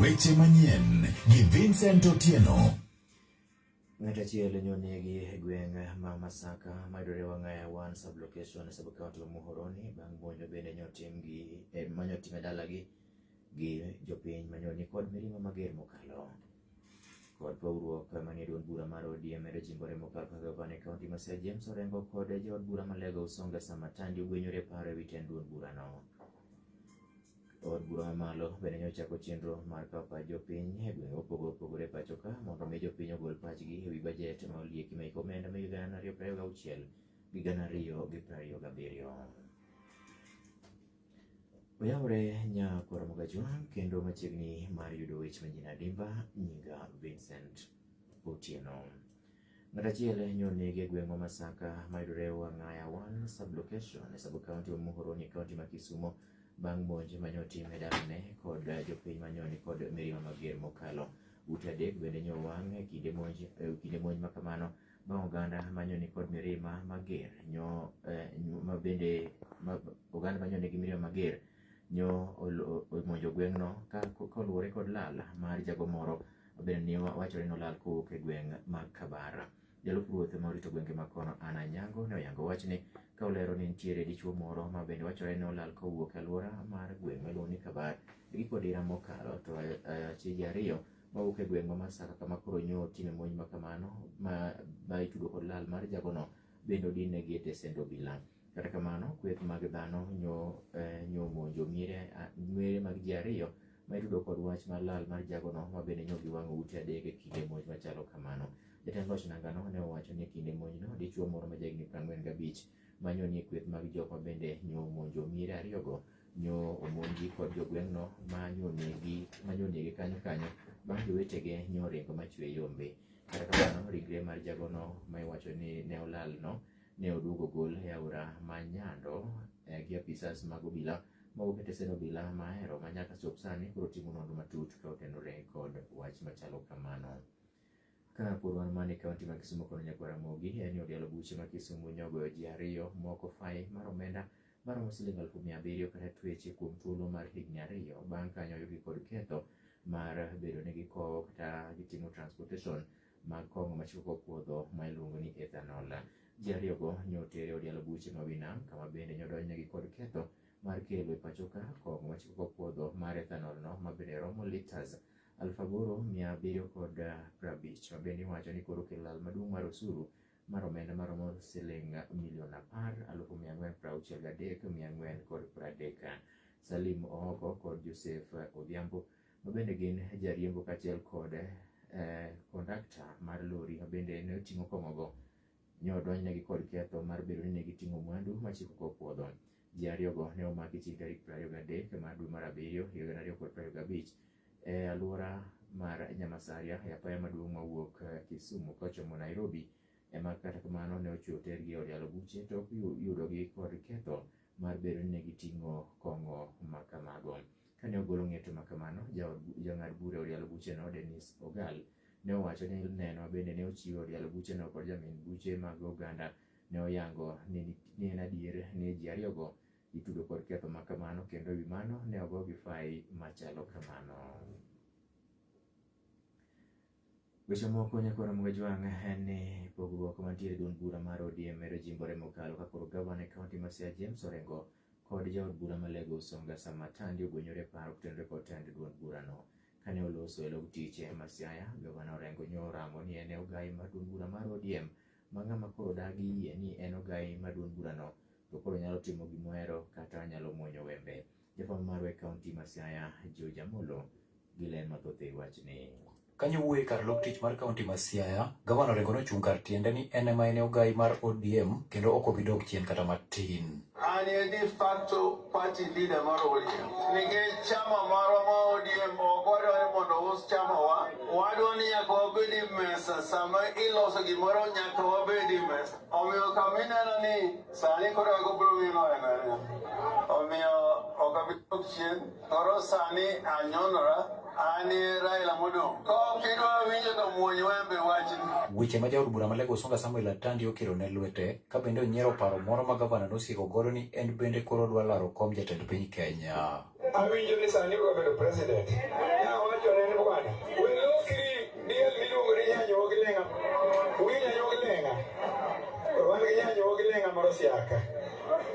Weche manyien gi Vincent Otieno. Ng'at achiel nyonegi e gweng' ma Masaka mayudore Wang'aya 1 sub-location e sub-county ma Muhoroni bang' monj mabende nyotim gi manyotim e dalagi gi jopiny manyoni kod mirima mager mokalo. Kod pogruok manie duond bura mar ODM medo jimbore mokalo kaka gavana e kaunti ma Siaya James Orengo kod jaod bura ma Lego Usonga Samatandi ogwenyore paro e wi tend duond burano. Od bura mamalo bende nyocha ochako chenro mar kawo pach jopiny e gwenge mopogore opogore e pacho ka mondo omi jopiny ogol pachgi e wi bajet ma olieki ma hik omenda ma higa 2026 gi 2027. Oyawore nya kwaro Mogajwang' kendo machiegni mar yudo weche manyien adimba nyinga Vincent Otieno. Ng'at achiel nyonegi e gweng' ma Masaka mayudore Wang'aya 1 sub-location e sub-county ma Muhoroni e kaunti ma Kisumo bang' monj manyotim e dalane kod jopiny manyoni kod mirima mager mokalo. Ute adek bende nyowang' e kinde monj e kinde monj ma kamano bang' oganda manyoni kod mirima mager nyo ma bende oganda manyoni gi mirima mager nyo omonjo gweng'no ka koluwore kod lal mar jago moro bende ne wachore ni olal kowuok e gweng' mag Kabara. Jalup ruoth ma orito gwenge ma kono Anna Nyango ne oyango wachni ka olero ni nitiere dichuo moro ma bende wachore ni olal kowuok e alwora mar gweng' miluongo ni Kabar e giko dira mokalo to achije ariyo mawuok e gweng' ma Masaka kama koro nyo otime monj ma kamano ma itudo kod lal mar jagono bende odinnegi e tesend obila. Kata kamano, kweth mag dhano nyo omonjo miere mag ji ariyo ma itudo kod wach mar lal mar jagono ma bende nyo giwang'o ute adek e kinde monj machalo kamano. Jatend loch nangano ne owacho ni e kinde monjno, dichuo moro ma jahigni 45 ma nyo nie kweth mag jok ma bende nyo omonjo miere ariyogo nyo omonji kod jogweng'no ma nyo nege kanyo kanyo bang' jowetege nyo oringo machwe yombe. Kata kamano, ringre mar jagono ma iwacho ni ne olalno ne oduogo gol e aora ma Nyando gi apisas mag obila mawuok e tesend obila ma Ahero ma nyaka chop sani koro timo nonro matut ka otenore kod wach machalo kamano. Ka pod wan mana e kaunti ma Kisumu kono nyakwar Ramogi en ni od yalo buche ma Kisumu nyogoyo ji ariyo moko fai mar omenda maromo siling 700,000 kata tweche kuom thuolo mar higni ariyo bang' kanyo oyudgi kod ketho mar bedo ni gikowo kata gitimo transportation mag kong'o machiko kopuodho ma iluongo ni ethanol. Ji ariyogo nyotere e od yalo buche ma Winam kama bende nyodonjnegi kod ketho mar kelo e pachoka kong'o machiko kopuodho mar ethanol no ma bende romo litres 8,750 ma bende iwacho ni koro kelo lal maduong' mar osuru mar omenda maromo siling milion 10 463,430. Salim Ooko kod Joseph Odhiambo ma bende gin jariembo kaachiel kod kondakta mar lori ma bende ne oting'o kong'ogo ne odonjnegi kod ketho mar bedo ni ne giting'o mwandu machiko kopuodho. Ji ariyogo ne omaki chieng' tarik 23 mar dwe mar abiriyo higa 2025 e alwora mar Nyamasaria e apaya maduong' mawuok Kisumu kochomo Nairobi ema kata kamano ne ochwe otergi e od yalo buche tok yudogi kod ketho mar bedo ni ne giting'o kong'o ma kamago. Kane ogolo ng'eto ma kamano, jang'ad bura e od yalo bucheno Dennis Ogal ne owacho ni neno bende ne ochiwo e od yalo bucheno kod jamin buche mag oganda ne oyango ni en adier ni ji ariyogo itudo kod ketho ma kamano kendo ewi mano ne ogogi fai machalo kamano. Weche moko nyakwara Mugajwang' en ni pogruok mantiere e duond bura mar ODM medo jimbore mokalo ka koro gavana e kaunti ma Siaya James Orengo kod jaod bura ma Lego Usonga Samatandi ogwenyore paro kotenore kod tend duond burano. Kane oloso e log tich ma Siaya, gavana Orengo nyo oramo ni en e ogai mar duond bura mar ODM ma ng'ama koro dagi yie ni en ogai mar duond burano to koro nyalo timo gimohero kata nyalo muonyo wembe. Jafwambo marwa e kaunti ma Siaya George Amolo gi ler mathoth e wachni. Kanyo wuoyo e kar lok tich mar kaunti ma Siaya, gavana Orengo nochung' kar tiende ni en ema en e ogai mar ODM kendo ok obi dok chien kata matin. An e de facto party leader mar ODM. Nikech chama marwa ma ODM ok wadwa ni mondo us chamawa, wadwa ni nyaka wabed e mesa sama iloso gimoro nyaka wabed e mesa. Omiyo kama ineno ni sani koro Orengo biro ng'ino en. Omiyo ok abi dok chien. Koro sani anyonora, an e Raila modong'. Ka ok idwa winjo to muony wembe wachni. Weche ma jaod bura ma Lego Usonga Samuel Atandi okiro ne lwete ka bende onyiero paro moro ma gavana nosieko godo ni en bende koro odwa laro kom jatend piny Kenya. Awinjo ni sani odwa bedo president. Nawacho wuod Osiaka.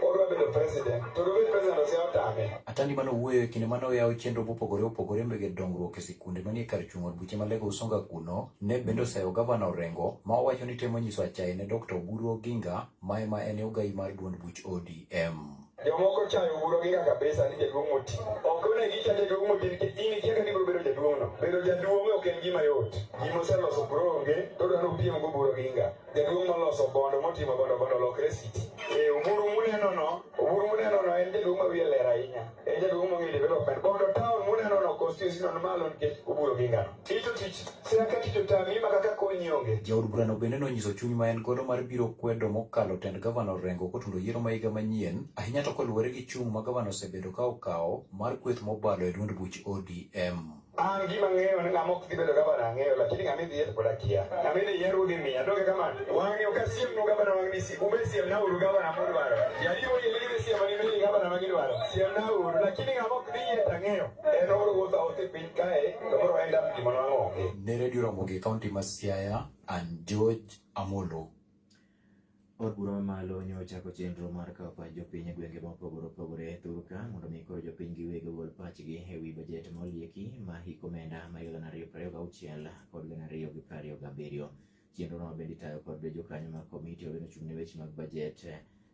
Odwa bedo president. To dobed president Osiaya otame. Atandi mane owuoyo e kinde mane oyawo chenro mopogore opogore mege dongruok e sikunde manie kar chung' od buche ma Lego Usonga kuno, ne bende oseyo gavana Orengo ma owacho ni temo nyiso achaye ne Dr. Oburu Oginga ma ema en ogai mar duond buch ODM. Jomoko chayo Oburu Oginga kabisa ni jaduong' moti. Ok onego icha jaduong' moti nikech in ikia kaka ibiro bedo jaduong' no. Bedo jaduong' ok en gima yot. Gima oseloso kuro onge, to odwa ni opiem go Oburu Oginga. Jaduong' moloso Bondo, motimo Bondo, Bondo olokre city. E Oburu muneno no, Oburu muneno no en jaduong' ma wiye ler ahinya. En jaduong' mong'eyo development. Bondo town muneno no constituency no ni malo nikech Oburu Oginga no. Ito tich, Siaka tich otami ma kaka konyi onge. Jaod burano bende nonyiso chuny ma en godo mar biro kwedo mokalo tend gavana Orengo kotundo yiero ma higa manyien, ahinya to koluwore gi chung' ma gavana osebedo ka okawo mar kweth mobalo e duond buch ODM. An gima ang'eyo ni ng'ama ok dhi bedo gavana ang'eyo, lakini ng'ama idhi yier pod akia. Ng'ama idhi yier udhi miya, donge kamano? Wang'ni ok asiemnu gavana wang'ni si, umbe siemna uru gavana mudwaro. Jariwo yie ni gidhi siemo ni mili gavana ma gidwaro. Siemna uru, lakini ng'ama ok dhi yier to ang'eyo. En obiro wuotho awuotha e piny kae, to biro end up gima nwang'o onge. Ne Radio Ramogi e kaunti ma Siaya, an George Amolo. Od bura mamalo nyo ochako chenro mar kawo pach jopiny e gwenge mopogore opogore e thur ka mondo mi koro jopiny giwegi ogol pachgi e wi bajet ma olieki ma hik omenda ma higa 2026 kod 2027. Chenrono bende itayo kod jokanyo mag komiti ma ochung' ne weche mag bajet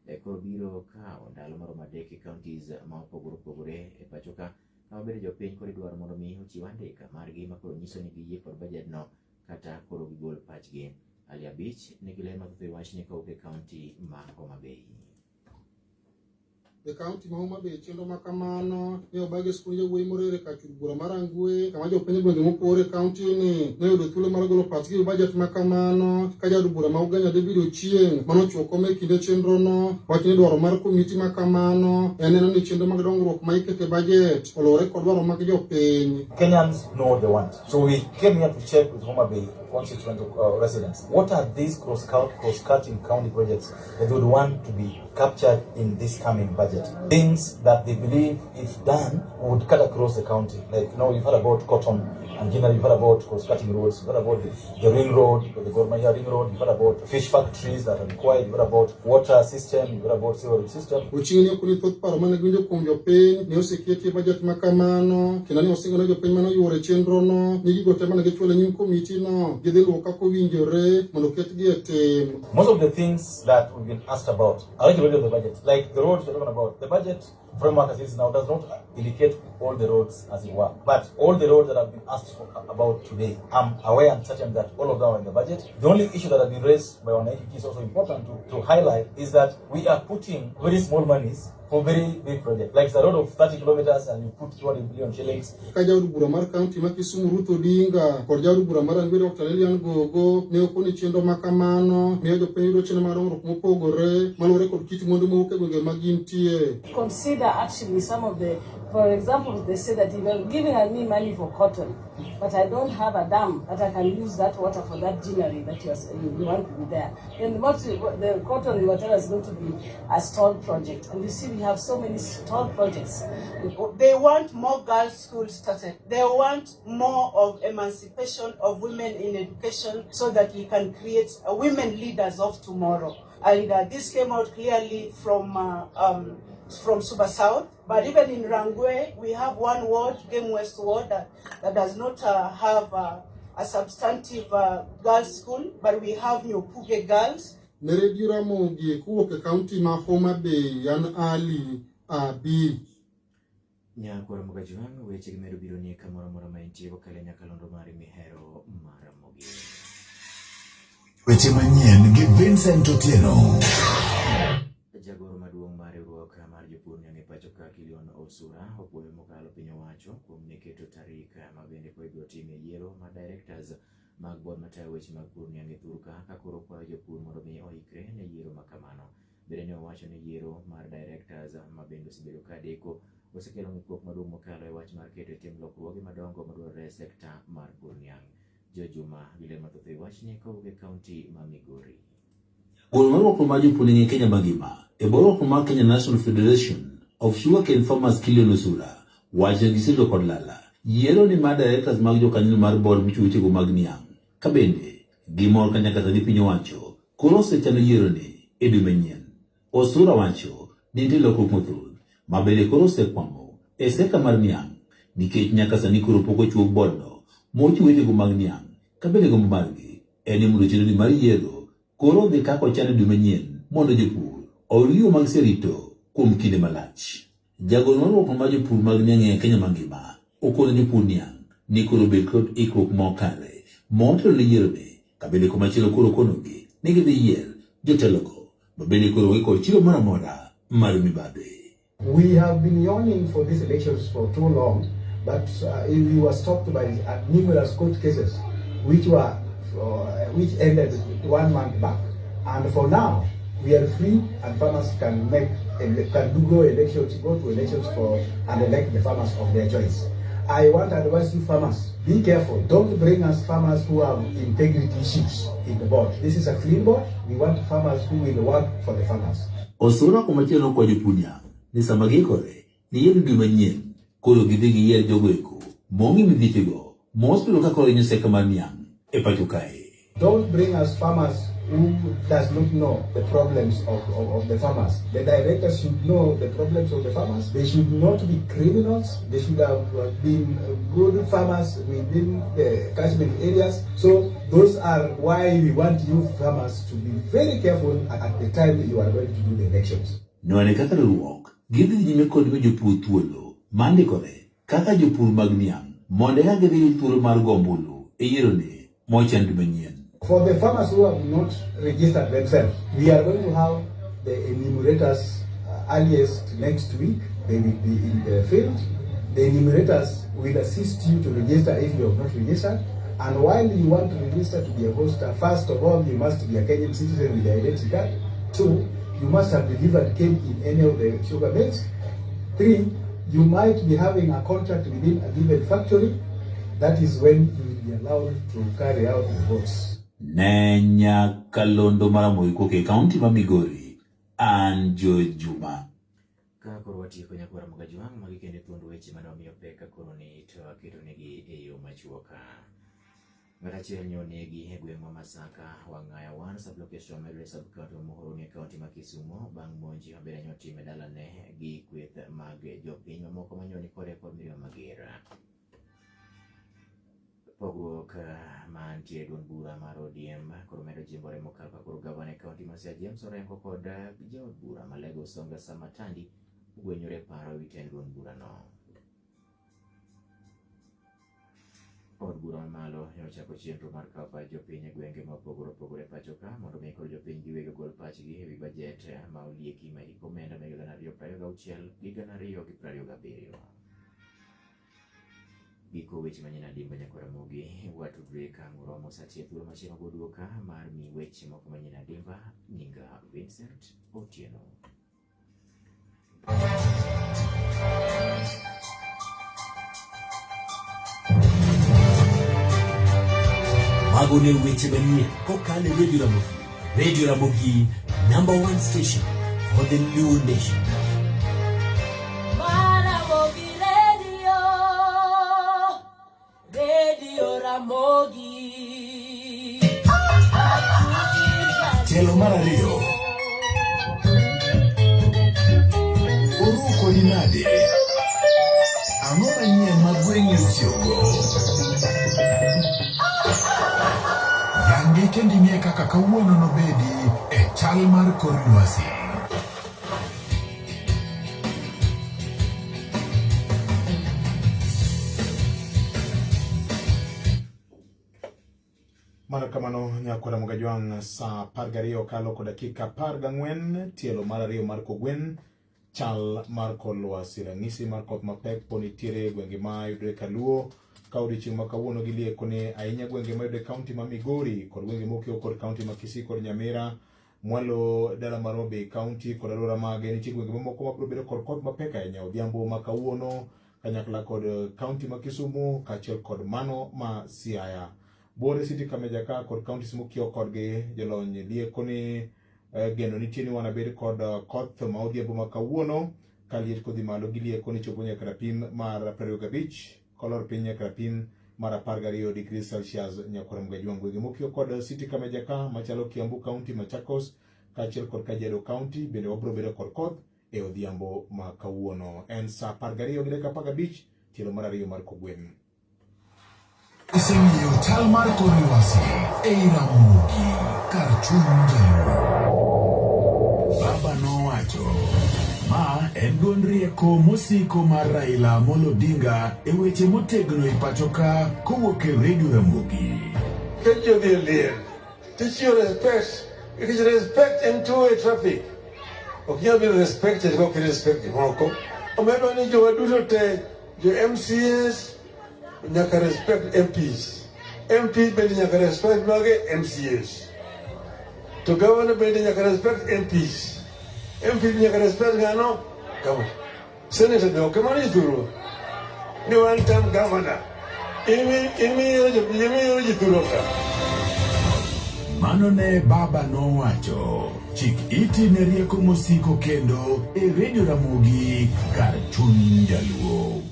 e koro biro kawo ndalo maromo adek e counties ma opogore opogore e pacho ka kama bende jopiny koro idwaro mondo mi ochiw andika margi ma koro nyiso ni giyie kod bajedno kata koro gigol pachgi. Ali Abich nigi ler mathoth e wachni kowuok e kaunti ma Homa Bay. E kaunti ma Homa Bay chenro ma kamano ne obag e skund yawuoyi Morere kar chul bura mar Rangwe kama jopiny e gwenge mopogore e kaunti ni ne oyudo thuolo mar golo pachgi e bajet ma kamano ka jaod bura ma Ugenya David Ochieng mane ochiwo kom e kinde chenrono wacho ni dwaro mar komiti ma kamano en neno ni chenro mag dongruok ma iketo e bajet oluwore kod dwaro mag jopiny. Kenyans know what they want. So we came here to check with Homa Bay constituent residents. What are these cross-cutting county projects that they would want to be captured in this coming budget? Things that they believe, if done, would cut across the county. Like, you know, you've heard about cotton and generally you've heard about cross-cutting roads, you've heard about the ring road, the Gor Mahia ring road, you've heard about fish factories that are required, you've heard about water system, you've heard about sewerage system. Ochieng ne okoni thoth paro mane giwinjo kuom jopiny ne oseketi e bajet ma kamano kendo ne osingo ne jopiny mane oyuoro e chenrono ni gigo te mane gichwalo e nyim komitino gidhi luwo kaka owinjore mondo oketgi e tim. Most of the things that we've been asked about are already on the budget. Like the roads we're talking about. The budget framework as it is now does not indicate all the roads as it were. But all the roads that have been asked for, about today, I'm aware and certain that all of them are in the budget. The only issue that has been raised by Wananchi is also important to highlight is that we are putting very small monies for very big projects. Like it's a road of 30 kilometers and you put 200 billion shillings. Ka jaod bura mar kaunti ma Kisumu Ruth Odinga kod jaod bura mar Rangwe Dr. Lilian Gogo ne okoni chenro ma kamano miyo jopiny yudo chenro mag dongruok mopogore maluwore kod kit mwandu mowuok e gwenge ma gintie. Consider actually some of the, for example, they say that if you're giving me money for cotton, but I don't have a dam that I can use that water for that ginnery that you want to be there, then the cotton whatever is going to be a stalled project. And you see we have so many stalled projects. They want more girls' schools started. They want more of emancipation of women in education so that we can create women leaders of tomorrow. And this came out clearly from Suba South. But even in Rangwe, we have one ward, Game West Ward, that does not have a substantive girls' school, but we have Nyopuge Girls. Ne Radio Ramogi kowuok e kaunti ma Homa Bay, an Ali Abi. Nyakwar Mogajwang' weche gi medo biro ni kamoro amora ma intie kokalo e nyakalondo mari mihero mar Ramogi. Weche manyien gi Vincent Otieno. Jagoro maduong' mar riwruok mar jopur niang' e pacho ka Kilion Osura opuoyo mokalo piny owacho kuom ne keto tarik ma bende koro ibiro timie yiero mar directors mag board matayo weche mag pur niang' e thur ka ka koro kwayo jopur mondo mi oikre ne yiero ma kamano. Bende ne owacho ni yiero mar directors ma bende osebedo ka deko osekelo ng'ikruok maduong' mokalo e wach mar keto e tim lokruoge madongo madwarore e sekta mar pur niang'. Jo Juma gi ler mathoth e wachni kowuok e kaunti ma Migori. Gol mar riwruok mar jopur e Kenya mangima e bwo riwruok mar Kenya National Federation of Sugarcane Farmers Kilion Osura wacho ni gisebedo kod lala yiero ni mar directors mag jokanyo mar board michiwo wechego mag niang' ka bende gimor ka nyaka sani piny owacho koro osechano yiero ni e dwe manyien. Osura wacho ni nitie lokruok mathoth ma bende koro osekwamo e sekta mar niang' nikech nyaka sani koro pok ochuog bodno mochiwo wechego mag niang' ka bende gombo margi en ni mondo chenro ni mar yiero koro odhi kaka ochan e dwe manyien mondo jopur oyud gigo ma giserito kuom kinde malach. Jagoro mar riwruok mar jopur mag niang' e Kenya mangima okono jopur niang' ni koro obed kod ikruok ma okare motelo ne yieroni ka bende komachielo koro okonogi ni gidhi yier jotelogo ma bende koro onge kod chilo moro amora mar mibadhi. We have been yawning for these elections for too long, but we were stopped by numerous court cases, which ended 1 month back. And for now, we are free, and farmers can make can do go elections, go to elections for and elect the farmers of their choice. I want to advise you farmers, be careful. Don't bring us farmers who have integrity issues in the board. This is a clean board. We want farmers who will work for the farmers. Osura komachielo nokwayo jopur niang' ni sama giikore ni yiero dwe manyien koro gidhi giyier jogo eko maonge midhiechego mosebedo ka koro hinyo sekta mar niang' e pacho kae. Don't bring us farmers who does not know the problems of the farmers. The directors should know the problems of the farmers. They should not be criminals. They should have been good farmers within the catchment areas. So those are why we want you farmers to be very careful at the time you are going to do the elections. Nwane kaka riwruok gidhi nyime kod miyo jopur thuolo mar ndikore kaka jopur mag niang' mondo eka gidhi yud thuolo mar go ombulu e yieroni mochan dwe manyien. For the farmers who have not registered themselves, we are going to have the enumerators earliest next week. They will be in the field. The enumerators will assist you to register if you have not registered. And while you want to register to be a voter, first of all, you must be a Kenyan citizen with an identity card. 2, you must have delivered cane in any of the sugar mills. 3, you might be having a contract within a given factory. That is when you will be allowed to carry out the votes. Ne nyakalondo mar Ramogi kowuok e kaunti ma Migori, an George Juma. Ka koro watieko nyakwar Ramogi Ajwang', magi kendo thuond weche mane wamiyo pek ka koro ni to aketonegi e yo machuok. Ng'at achiel nyo onegi e gweng' ma Masaka, Wang'aya 1 sub-location mayudore sub-county ma Muhoroni e kaunti ma Kisumo bang' monj mabende nyo otim e dalane gi kweth mag jopiny mamoko manyo ni kode kod mirima mager. Pogruok mantie e duond bura mar ODM koro medo jimbore mokalo ka koro gavana e kaunti ma Siaya James Orengo kod jaod bura ma Alego Usonga Sam Atandi ogwenyore paro ewi tend duond burano. Od bura mamalo ne ochako chenro mar kawo pach jopiny e gwenge ma opogore opogore e pacho ka mondo mi koro jopiny giwegi ogol pachgi ewi bajet ma olieki ma hik omenda ma higa 2026 gi 2027. Giko weche manyien adimba nyakwar Ramogi, watudre ka ang' oromo sa achiel thuolo machielo goduoka mar mi weche moko manyien adimba. Nyinga Vincent Otieno. Mago ne weche manyien kokalo e Radio Ramogi. Radio Ramogi, number 1 station for the Luo nation. Ramogi Radio, Radio Ramogi. Tielo mar ariyo. Oru kodi nade? Ang'o manyien ma gweng'i otiyogo? Yangi kendo ing'e kaka kawuono nobedi e chal mar kor lwasi. Mano kamano nyakwara Ramogi Ajwang' sa 12 kalo kod dakika 14 tielo mar ariyo mar kogwen chal mar kor lwasi ranyisi mar koth mapek po nitiere e gwenge ma yudore Kaluo ka odiochieng' ma kawuono gilieko ne ahinya gwenge ma yudore kaunti ma Migori kod gwenge mokiewo kod kaunti ma Kisii kod Nyamira mwalo dala mar Homa Bay kaunti kod alwora mage. Nitie gwenge mamoko mabiro bedo kod koth mapek ahinya odhiambo ma kawuono kanyakla kod kaunti ma Kisumu kaachiel kod mano ma Siaya. Buore City Kameja ka kod counties mokiewo kodgi jolony lieko ni geno nitie ni wanabed kod koth ma odhiambo ma kawuono ka liet kodhi malo gilieko ni chopo nyaka rapim mar 25 kolor piny nyaka rapim mar 12 degrees Celsius nyakwar Ramogi Ajwang'. Gwenge mokiewo kod City Kameja ka machalo Kiambu County, Machakos, kaachiel kod Kajiado County bende wabiro bedo kod koth e odhiambo ma kawuono. En saa 12 gi dakika 15 tielo mar ariyo mar kogwen. Iseng'eyo chal mar kor lwasi ei Ramogi kar chuny Jaluo. Baba nowacho, ma en duond rieko mosiko mar Raila Amolo Odinga e weche motegno e pacho ka kowuok e Radio Ramogi. Ka ji odhi e liel, tichiwo respect, nikech respect en two way traffic. Ok inyal bedo respected ka ok i respect jomoko. Omiyo adwa ni jowa duto te, jo MCAs nyaka respect MPs. MPs bende nyaka respect mage MCAs. To governor bende nyaka respect MPs. MPs nyaka respect ng'ano? Governor. Senator be ok kamano jothurwa. Ni one term governor. Imiyo jothurwa ka. Mano ne baba nowacho. Chik iti ne rieko mosiko kendo e Radio Ramogi kar chuny Jaluo.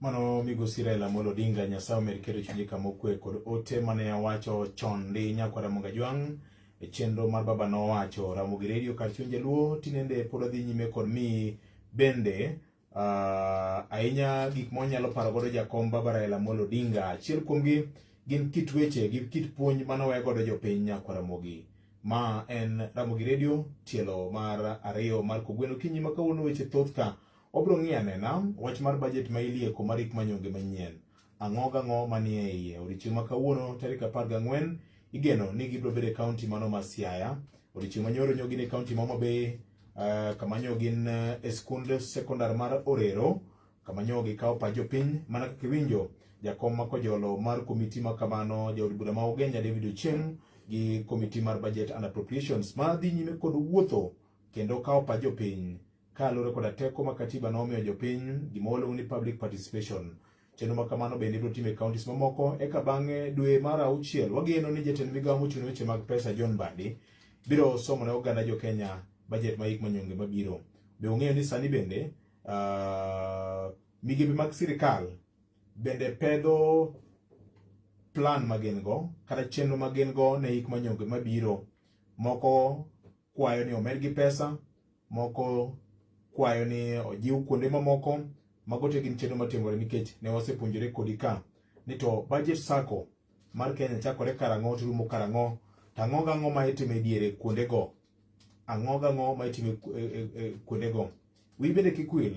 Mano migosi Raila Amolo Odinga, Nyasaye omed keto chunye kama okwe kod ote mane awacho chon ndi nyakwar Ramogi Ajwang' e chenro mar baba nowacho Ramogi Radio kar chuny Jaluo tinende pod adhi nyime kod miyi bende ahinya gik ma wanyalo paro godo jakom baba Raila Amolo Odinga. Achiel kuomgi gin kit weche gi kit puonj mane owe godo jopiny nyakwar Ramogi. Ma en Ramogi Radio tielo mar ariyo mar kogwen okinyi ma kawuono weche thoth ka Wabiro ng'iyo anena wach mar budget ma ilieko mar hik manyonge manyien. Ang'o gang'o manie iye? Odiechieng' ma kawuono tarik 14 igeno ni gibiro bedo e kaunti mano ma Siaya. Odiechieng' ma nyoro nyo gin e kaunti ma Homa Bay, kama nyo gin e skund sekondar mar Orero, kama nyo gikawo pach jopiny mana kaka iwinjo jakom ma Kojolo mar komiti ma kamano jaod bura ma Ugenya David Ochieng' gi komiti mar Budget and Appropriations ma dhi nyime kod wuotho kendo kawo pach jopiny kaluwore koda teko ma katiba nomiyo jopiny gima waluongo ni public participation. Chenro ma kamano bende ibiro tim e counties mamoko eka bang'e dwe mar auchiel wageno ni jatend migawo mochung' ne weche mag pesa John Mbadi biro somo ne oganda jo Kenya budget ma hik manyonge mabiro. Be ung'eyo ni sani bende migepe mag sirikal bende pedho plan ma gin go kata chenro ma gin go ne hik manyonge mabiro. Moko kwayo ni omedgi pesa, moko kwayo ni ojiw kuonde mamoko. Mago te gin chenro matimore nikech ne wasepuonjore kodi ka ni to budget sacco mar Kenya chakore karang'o to rumo karang'o, to ang'o gang'o ma itimo e diere kuondego, ang'o gang'o ma itimo e kuondego. Wiyi bende kik wil,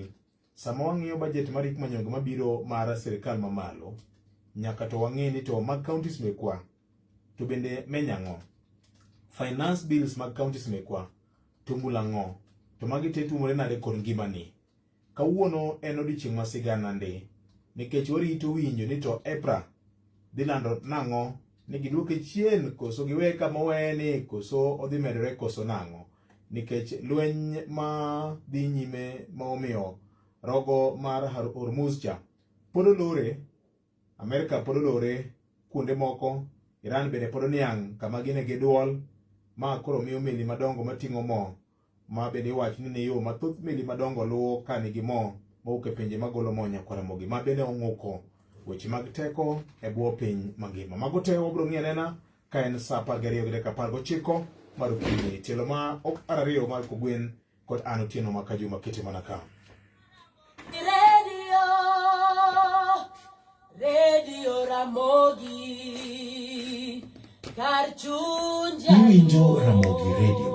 sama wang'iyo budget mar hik manyonge mabiro mar sirikal mamalo, nyaka to wang'e ni to mag counties mekwa to bende menyo ang'o. Finance bills mag counties mekwa to mulo ang'o, to magi te tumore nade kod ngimani. Kawuono en odiochieng' ma sigana ndi, nikech warito winjo ni to EPRA dhi lando nang'o, ni giduoke chien koso giweye kama oweye ni koso odhi medore koso nang'o. Nikech lweny ma dhi nyime ma omiyo rogo mar Hormuz cha pod olore, Amerika pod olore kuonde moko, Iran bende pod oniang' kama gine gi duol, ma koro miyo meli madongo mating'o mo ma bende iwacho ni ni yo ma thoth meli madongo luwo ka nigi mo mowuok e pinje magolo mo nyaka Ramogi, ma bende ong'uko weche mag teko e bwo piny mangima. Mago te wabiro ng'iyo anena ka en saa 12 gi dakika 19 mar okinyi, tielo ma ok ar ariyo mar kogwen kod an Otieno ma Kajuma kete mana ka. Radio, Radio Ramogi, kar chuny Iwinjo Ramogi Radio.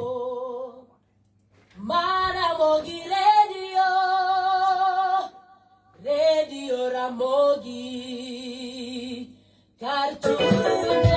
Maramogi Radio, Radio Ramogi, kar chuny